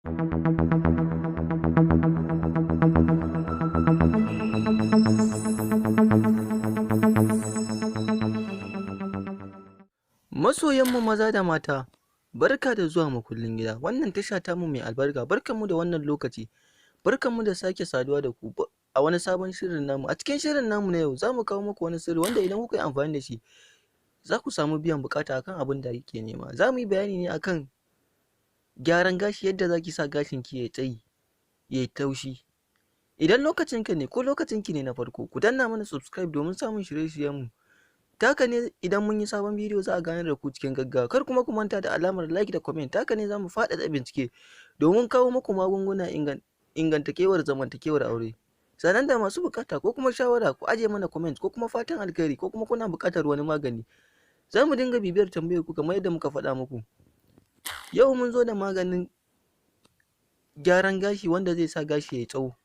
Masoyanmu maza da mata, barka da zuwa makullin gida. Wannan tasha tamu mai albarka, barkanmu da wannan lokaci, barkanmu da sake saduwa da ku a wani sabon shirin namu. A cikin shirin namu na yau, za mu kawo muku wani sirri wanda idan kuka yi amfani da shi, za ku samu biyan buƙata akan abin da kuke nema. Za mu yi bayani ne akan gyaran gashi, yadda za ki sa gashinki ya yi tsayi, ya yi taushi. Idan lokacinka ne ko lokacinki ne na farko, ku danna mana subscribe domin samun shirye-shiryenmu. Ta haka ne idan mun yi sabon bidiyo za a ganar da ku cikin gaggawa. Kar kuma ku manta da alamar like da comment. Ta haka ne za mu faɗaɗa bincike domin kawo muku magunguna ingantakewar zamantakewar aure. Sannan da masu buƙata ko kuma shawara, ku ajiye mana comment ko kuma fatan alkhairi ko kuma kuna buƙatar wani magani. Za mu dinga bibiyar tambayar ku kamar yadda muka faɗa muku. Yau mun zo da maganin gyaran gashi wanda zai sa gashi ya yi tsawo.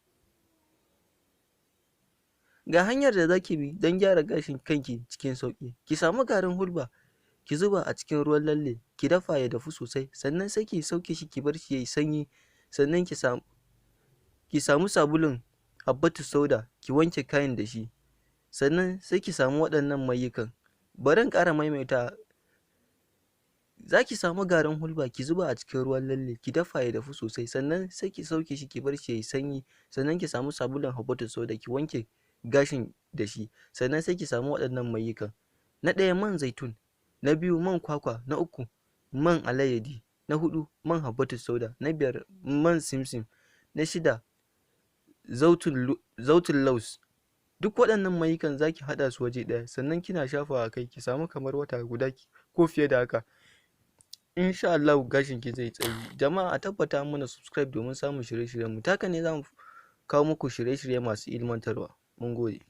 Ga hanyar da za ki bi don gyara gashin kanki cikin sauƙi. Ki samu garin hulba, ki zuba a cikin ruwan lalle, ki dafa ya dafu sosai, sannan sai ki sauke shi, ki bar shi ya yi sanyi, sannan ki samu sabulun habbatus sauda, ki wanke kayin da shi, sannan sai ki samu waɗannan mayukan. Bari in ƙara maimaitawa: za ki samu garin hulba, ki zuba a cikin ruwan lalle, ki dafa ya dafu sosai, sannan sai ki sauke shi, ki bar shi ya yi sanyi, sannan ki samu sabulun habbatus sauda, ki wanke gashin da shi, sannan sai ki samu waɗannan mayukan: na ɗaya, man zaitun; na biyu, man kwakwa; na uku, man alayyadi; na huɗu, man habbatus sauda; na biyar, man simsim; na shida, zautun laus. Duk waɗannan mayukan za ki haɗa su waje ɗaya, sannan kina shafawa a kai, ki samu kamar wata guda ko fiye da haka. Insha Allahu gashin ki zai tsayi. Jama'a, a tabbata an mana subscribe domin samun shirye-shiryenmu. Ta haka ne za mu kawo muku shirye-shirye masu ilmantarwa. Mun gode.